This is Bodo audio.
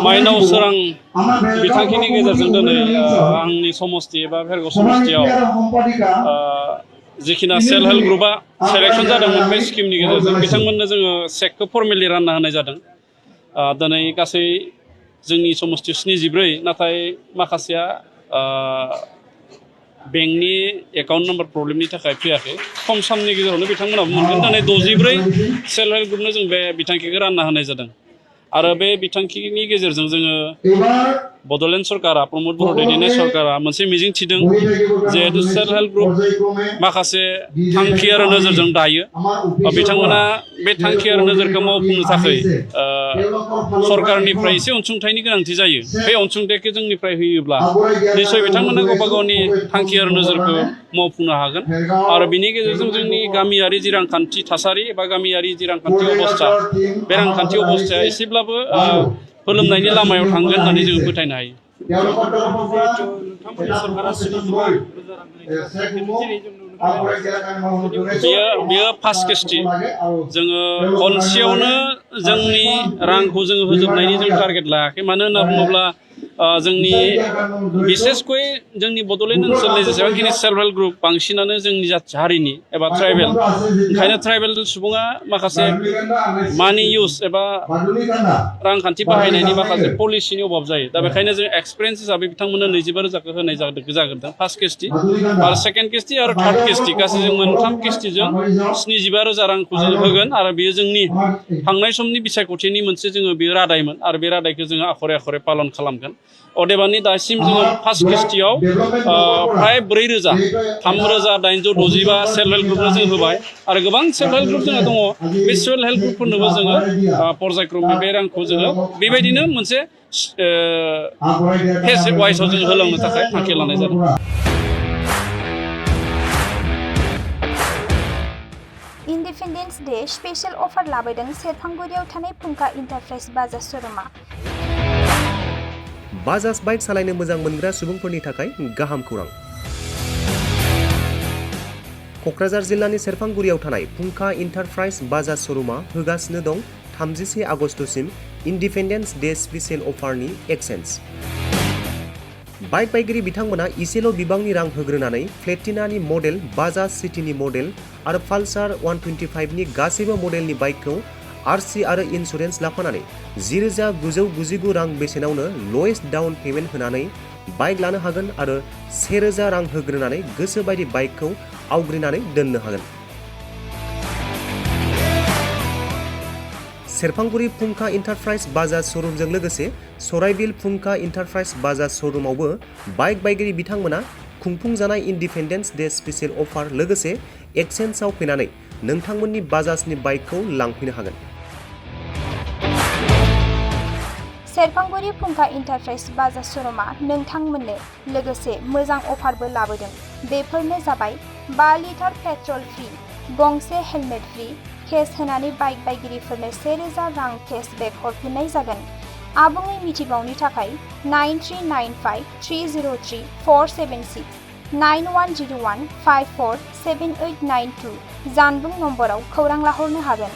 माइनाव सोरां बिथांखिनि गेजेरजों दिनै आंनि समस्ति एबा भेरगाव समस्तियाव जिखिना सेल्फ हेल्प ग्रुपआ सेलेक्सन जादोंमोन बे स्किमनि गेजेरजों बिथांमोननो जोङो चेकखौ फर्मेलि रानना होनाय जादों। दिनै गासै जोंनि समस्ति 74 नाथाय माखासेया बेंकनि एकाउन्ट नाम्बार प्रब्लेमनि थाखाय फैयाखै। खम समनि गेजेरावनो बिथांमोनाबो मोनगोन। दिनै 64 सेल्फ हेल्प ग्रुपनो जों बे बिथांखिखौ रानना होनाय जादों आरो बे बिथांखिनि गेजेरजों जोङो बड'लेण्ड सरकारा प्रमद बर' दैदेननाय सरकारा मोनसे मिजिं थिदों जिहेतु सेल्फ हेल्प ग्रुप माखासे थांखि आरो नोजोरजों दायो बिथांमोना बे थांखि आरो नोजोरखौ मावफुंनो थाखाय सरकारनिफ्राय एसे अनसुंथाइनि गोनांथि जायो। बे अनसुंथाइखौ जोंनिफ्राय होयोब्ला निश्चय बिथांमोना गावबा गावनि थांखि आरो नोजोरखौ मावफुंनो हागोन आरो बिनि गेजेरजों जोंनि गामियारि जि रांखान्थि थासारि एबा गामियारि जि रांखान्थि अबस्था बे रांखान्थि अबस्थाया एसेब्लाबो फोलोमनायनि लामायाव थांगोन होननानै जोङो फोथायनो हायो। बेयो फार्स्ट किस्ति जोङो खनसेयावनो जोंनि रांखौ जोङो होजोबनायनि जों टारगेट लायाखै। मानो होनना बुङोब्ला जोंनि बिसेसकय जोंनि बड'लेण्ड ओनसोलनि जेसेबांखिनि सेल्फ हेल्प ग्रुप बांसिनानो जोंनि जाथि हारिनि एबा ट्राइबेल, ओंखायनो ट्राइबेल सुबुङा माखासे मानि इउज एबा रांखान्थि बाहायनायनि माखासे पलिसिनि अभाब जायो। दा बेखायनो जों एक्सपिरियेन्स हिसाबै बिथांमोननो 25,000 होनाय जागोन फार्स्ट किस्ति आरो सेकेन्ड किस्ति आरो थार्ड किस्ति गासै जों मोनथाम किस्तिजों 75,000 रांखौ जों होगोन आरो बेयो जोंनि थांनाय समनि बिसायख'थिनि मोनसे जोङो बेयो रादायमोन आरो बे रादायखौ जोङो आखरे आखरे पालन खालामगोन। अदेबानि दासिम जोङो फार्स्ट किस्तियाव फ्राय 4,3,865 सेल्फ हेल्प ग्रुपनो जों होबाय आरो गोबां सेल्फ हेल्प ग्रुप जोंहा दङ। बे सेल्फ हेल्प ग्रुपफोरनोबो जोङो पर्यायक्रमै बे रांखौ जोङो बेबायदिनो मोनसे फेज वाइसआव जों होलांनो थाखाय थांखि लानाय जादों। इन्डिपेन्डेन्स डे स्पेशल अफार लाबोदों सेरफांगुरियाव थानाय फुंखा इन्टारप्राइज बाजाज श'रुमा। बाजाज बाइक सालायनो मोजां मोनग्रा सुबुंफोरनि थाखाय गाहाम खौरां। क'क्राझार जिल्लानि सेरफांगुरियाव थानाय फुंखा इन्टारप्राइज बाजाज श'रुमा होगासिनो दं 31 आगस्तसिम इन्डिपेन्डेन्स डे स्पेशल अफारनि एक्सेन्ज। बाइक बायगिरि बिथांमोना इसेल' बिबांनि रां होग्रोनानै प्लेटिनानि मडेल, बाजाज सिटीनि मडेल आरो पालसार 125नि गासैबो मडेलनि बाइकखौ आरसि आरो इन्सुरेन्स लाफानानै 10,999 रां बेसेनावनो लवेस्ट डाउन पेमेन्ट होनानै बाइक लानो हागोन आरो 1,000 रां होग्रोनानै गोसो बायदि बाइकखौ आवग्रिनानै दोननो हागोन। सेरफांगुरि फुंखा इन्टारप्राइज बाजाज श'रुमजों लोगोसे सराइबिल फुंखा इन्टारप्राइज बाजाज श'रुमावबो बाइक बायगिरि बिथांमोना खुंफुंजानाय इन्डिपेन्डेन्स डे स्पेशल अफार लोगोसे एक्सेन्जआव फैनानै नोंथांमोननि बाजाजनि बाइकखौ लांफैनो हागोन। सेरफांगुरि फुंखा इन्टारप्राइज बाजाज श'रुमा नोंथांमोननो लोगोसे मोजां अफारबो लाबोदों। बेफोरनो जाबाय 5 लिटार पेट्रल फ्रि, गंसे हेलमेट फ्रि, केस होनानै बाइक बायगिरिफोरनो 1,000 रां केसबेक हरफिननाय जागोन। आबुङै मिथिबावनो थाखाय 9395-303-476 9101-547892 जानबुं नम्बराव खौरां लाहरनो हागोन।